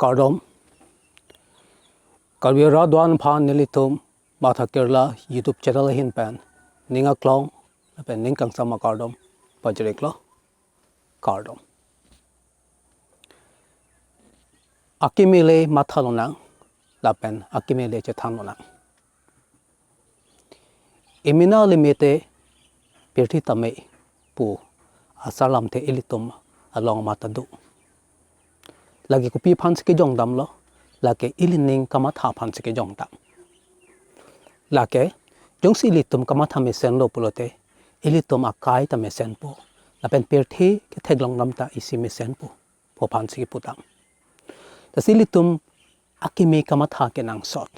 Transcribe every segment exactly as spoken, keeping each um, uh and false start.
Kardom. Karbi Rat Do-an aphan nelitum Matha Kerala YouTube channel ahin pen ning aklong lapen ning kangsam akardom pajir-iklo. Kardom. Akimi le matha lonang lapen akimi le chethan lonang. Imina limite pirthe tame pu asarlamthe ilitum along matha do. Lake kopi aphansi kejongdamlo, lake ili ning kamatha aphansi kejongdam. Lake jongsi ilitum kamatha mesenlo pulote ilitum akai ta mesenpo, lapen pirthe ketheklongdam ta isi mesenpo pu aphansi kepudam. Lasi ilitum akimi kamatha kenangsot.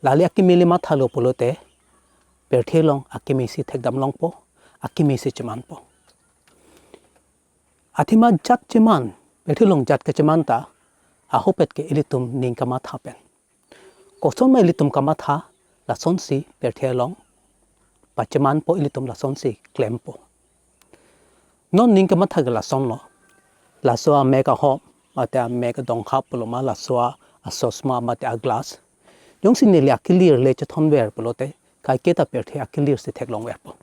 Lale akimi le mathalo pulote pirthe along akimi si thekdam longpo, akimi si chemanpo. Athema jat cheman, pirthe along jat kecheman ta ahopet ke ilitum ning kamatha pen. Kosonma ilitum kamatha, lasonsi pirthe along pachemanpo, ilitum lasonsi klempo. Non ning kamatha ke lasonlo. Laso amek ahom mate amek adongkhap pulo ma, laso achosma mate aglass, jongsi neli akilir le chethonver pulote kaiketa pirthe akilir si theklongverpo.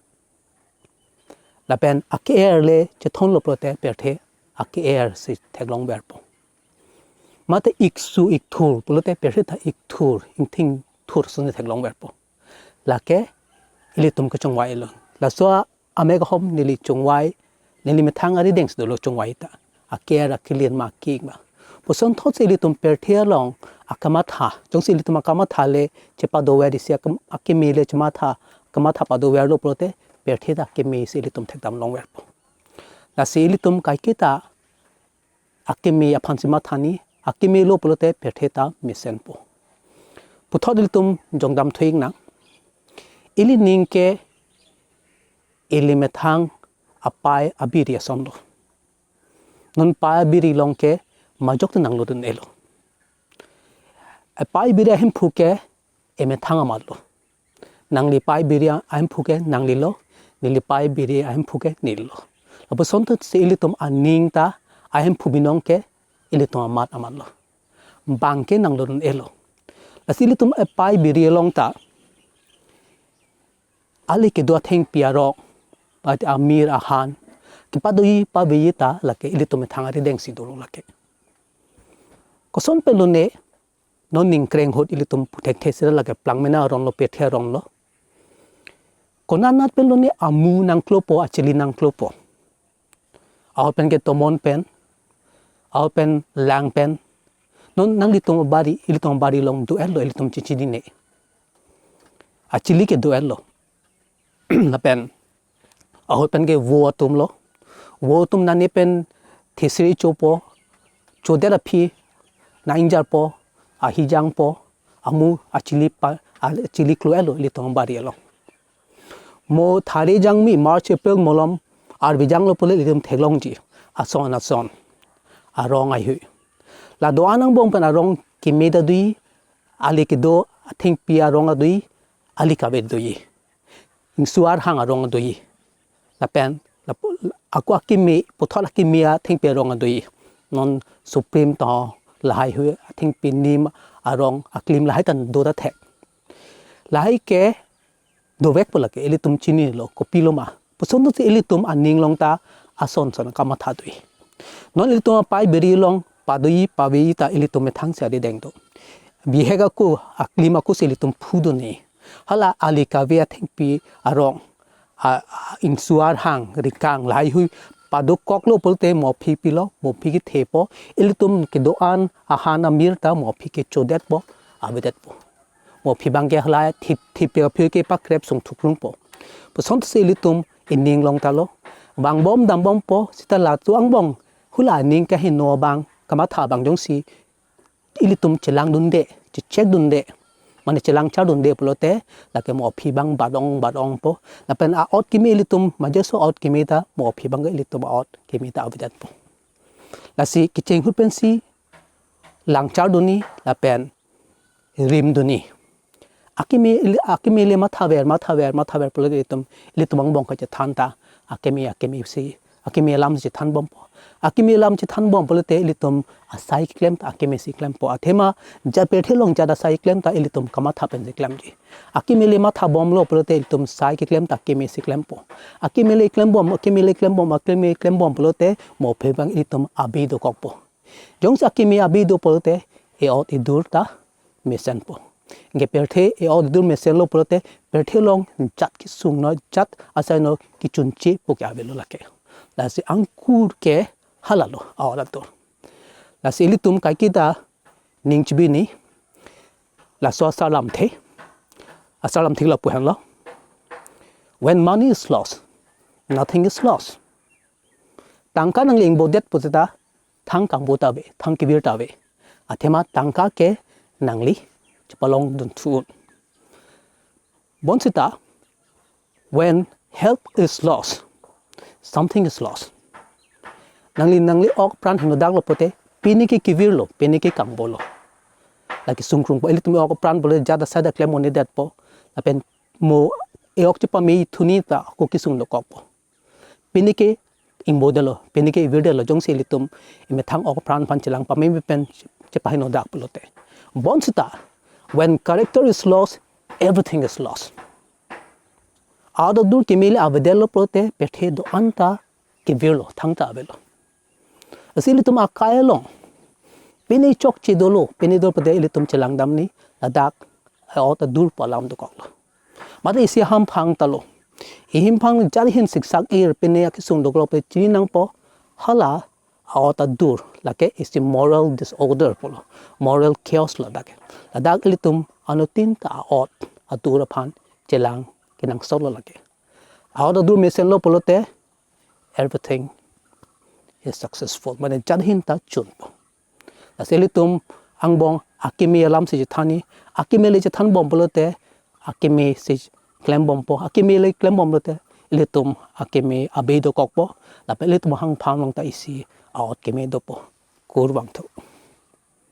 Lapen ake-er le chethonlo pulote pirthe ake-er si theklongverpo. Mate iksu ikthur pulote pirthe ta ikthur, ingthing thur suni theklongverpo. Lake ilitum kechongvailo. Laso amek ahom neli chongvai, neli methang arideng si dolo chongvai ta. Ake-er akilir ma, ake-ik ma. Pusonthotsi ilitum pirthe along akamatha, jongsi ilitum akamatha le chepadover isi akam-, akimi le chematha, kamatha padoverlo pulote pirthe ta akimi si ilitum thekdam longverpo. Lasi ilitum kaiketa akimi aphansi mathani, akimi lo pulote pirthe ta mesenpo. Puthot ilitum jongdam thu-ik nang. Ili ning ke ili methang apai abiri asonlo. Non pai abiri along ke majok te nanglodun-elo. Apai abiri ahemphu ke emethang amatlo. Nangli pai abiri ahemphu ke nanglilo, neli pai abiri ahemphu ke nelilo. Lapuson ta si ilitum aning ta ahemphu binong ke ilitum amat amatlo. Bang ke nanglodun-elo. Lasi ilitum apai abiri along ta ali kedo athengpi arong, mate amir ahan kepadoji paveji ta lake ilitum methang arideng si dolo lake. Koson pen lone, non ningkreng ahut ilitum pu thekthe sira lake plangmena aronglo, pirthe aronglo. Konat nat pen lone amu nangklopo, achili nangklopo. Ahut pen ke tomon pen, ahut pen lang pen. Non nanglitum abari, ilitum abari along do-etlo, ilitum chechinine. Achili ke do-etlo. Lapen ahut pen ke vo atumlo. Vo atum nane pen thesri chopo, chodet aphi nang-ingjarpo, ahi jangpo, amu achili pa, achili klo-etlo ilitum abari along. Mo thari jangmi March, April malom arve janglo pule ilitum theklongji ason ason arong ahui. La do-an angbong pen arong keme ta doji, ali kedo athengpi arong ta doji, ali kave doji. Ingsuar hang arong doji. Lapen, lapu-, ako akimi, puthot akimi athengpi arong doji. Non Supreme to, lahai hui athengpi nim arong aklim lahai ta do ta thek. Lahai ke dovekpo lake, ilitum chinilo, kopilo ma. Puson tu si ilitum aning along ta ason son kamatha doji. Non ilitum apai abiri along padoji paveji ta ilitum methang si arideng do. Bihek ako, aklim ako si ilitum phudunne. Hala ali kave athengpi arong, a, a, ingsuar hang, rikang, lahai hui padokoklo pulote mo aphi pilo, mo aphi kethepo, ilitum kedo-an ahan amir ta mo aphi ke chodetpo, avedetpo. Mo aphi abang ke hala thip, thip aphi kepakrep sung thuklungpo. Puson si ilitum ining along ta lo. Vangbom dambompo, seta latum angbong hula ning kaheno abang, kamatha abang jongsi ilitum chelangdunde, chechekdunde, mane chelangchardunde pulote, lake mo aphi abang badong badongpo. Lapen a-ot keme ilitum, majeso ot keme ta, mo aphi abang ke ilitum a-ot keme ta avedetpo. Lasi kecheng ahut pensi langchardunne, lapen rimdunne. Akimi ili-, akimi le mathaver, mathaver, mathaver pulote ilitum, ilitum angbong kachethan ta akimi, akimi si, akimi alam si thanbompo. Akimi alam chethanbom pulote ilitum asai keklem ta akimi si klempo. Athema jat pirthe along jat asai keklem ta ilitum kamatha pensi klemji. Akimi le mathabomlo pulote ilitum sai keklem ta akimi si klempo. Akimi le klembom, akimi le klembom, akimi klembom pulote mo aphi abang ilitum abi dokokpo. Jongsi akimi abi do pulote e-ot edur ta mesenpo. Anke pirthe e-ot edur mesenlo pulote pirthe along jat kesung no, jat asai no kechunche pu ke avelo lake. Lasi angkur ke halalo a-ot adur. Lasi ilitum kaiketa ning chibini, laso asar lamthe, asar lamthe lapu henlo. When money is lost, nothing is lost. Tangka nangli ingbodet pusita thang kangbo ta ave, thang kevir ta ave. Athema tangka ke nangli chepalongdun thu-un. Bonsita, when health is lost, something is lost. Nangli, nangli ok pran hinodaklo pulote pini ke kevirlo, pini ke kangbolo. Lake sungkrungpo, ilitum ok pran pulote jat asai ta klem un-edetpo. Lapen mo e-ok chepame thuni ta ako kesung dokokpo. Pini ke ingbodetlo, pini ke evirdetlo, jongsi ilitum emethang ok pran aphan chelang pame pen chepahinodak pulote. Bonsita, when character is lost, everything is lost. A-ot adur kimi le avedetlo pulote pirthe do-an ta kevirlo, thang ta avelo. Lasi ilitum akai along pini chokche dolo, pini do pulote ilitum chelangdamji, ladak a-ot adur pu alam dokoklo. Mate isi hamphang talo. Ihemphang jat ahin siksak ir pini akesung dokoklo pu chini nangpo, hala a-ot adur, lake isi moral disorder pulo, moral chaos lo dak ke. Ladak ilitum anuttin ta a-ot adur aphan chelang kenangsotlo lake. A-ot adur mesenlo pulote everything is successful. Mane jat ahin ta chunpo. Lasi ilitum angbong akimi alam si chethanji, akimi le chethanbom pulote akimi si klembompo, akimi le klembom pulote ilitum akimi abi dokokpo, lapen ilitum ahemphang along ta isi a-ot kimi dopo. Kurvangthu.